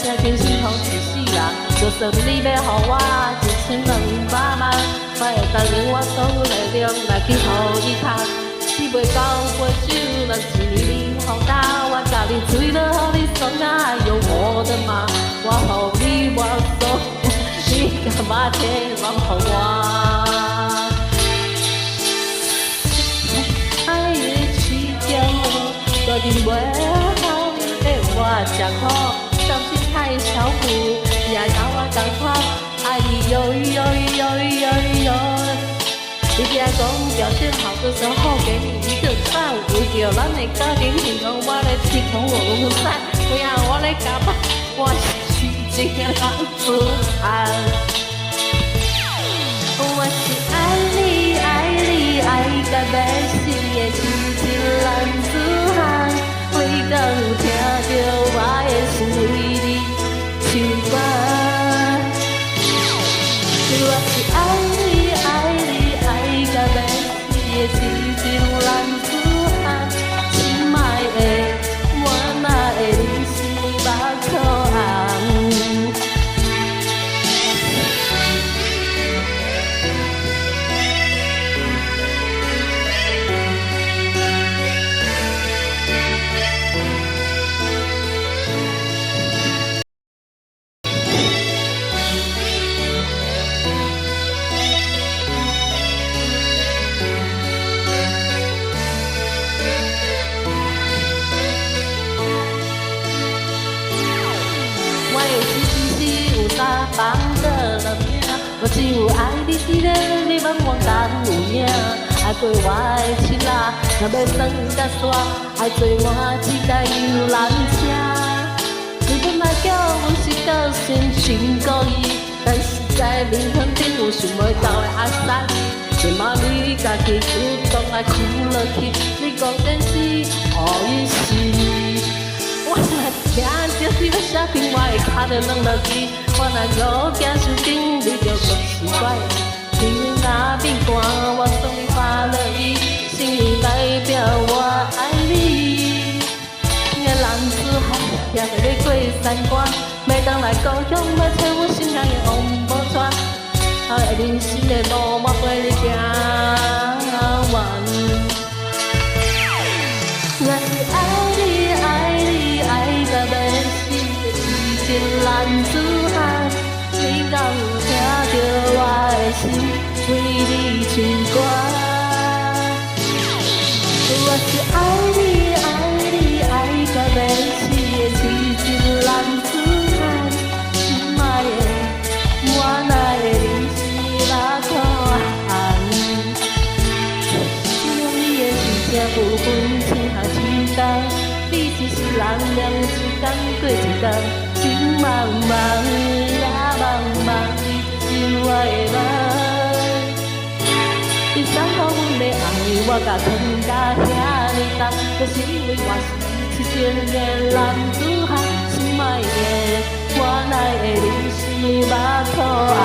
聽真心痛一世人。就算你欲予我1200萬，我會當用我所有力量來去予伊讀。你袂交杯酒，咱一年年予焦，我共你醉了予你爽啊，有我的嗎？我予你我所有，你敢把錢攏予我？愛的起點，決定袂好的我吃苦，傷心太小苦，也甲我仝款，愛你喲喲喲喲喲。你聽講表現好的時候給你一個讚，為著咱的家庭幸福，我咧天空我攏散，有影我咧加班，我是痴情的男子漢。我是愛你愛你愛甲欲死的痴情男子漢，你敢有聽著我的心為你唱歌？我是愛你愛你愛甲欲死的痴情男子漢，親愛的，我哪會忍心你目眶紅？我的心是有三放的人命，我只有愛你一個，你問我敢有影？愛過我的痴仔，若欲耍甲煞，愛坐滿一台遊覽車。你本來叫阮是個性真故意，但是在面孔頂有想袂到的阿薩利。這馬你家己主動來哭落去，你講電視予伊死。我若聽著你欲寫信，我的跤就軟落去。我若路行傷緊，你就閣奇怪。天若變寒，我送你發熱衣，心意代表我愛你。那男子漢徛在欲過三關，欲轉來故鄉，欲揣阮心愛的王寶釧。啊，人生的路，我陪你行完。我是愛你愛你愛甲欲死的痴情男子漢，你敢有聽著我的心為你唱歌？我是愛你愛你愛甲欲死的痴情男子漢，親愛的，我哪會忍心你目眶紅？你的真正不分青紅一工，你只是人兩一工過一工，情茫茫也茫茫，你就是我的夢。你送予阮的愛，我共藏甲遐爾重，就是因為我是痴情的男子漢，親愛的，我哪會忍心你目眶紅？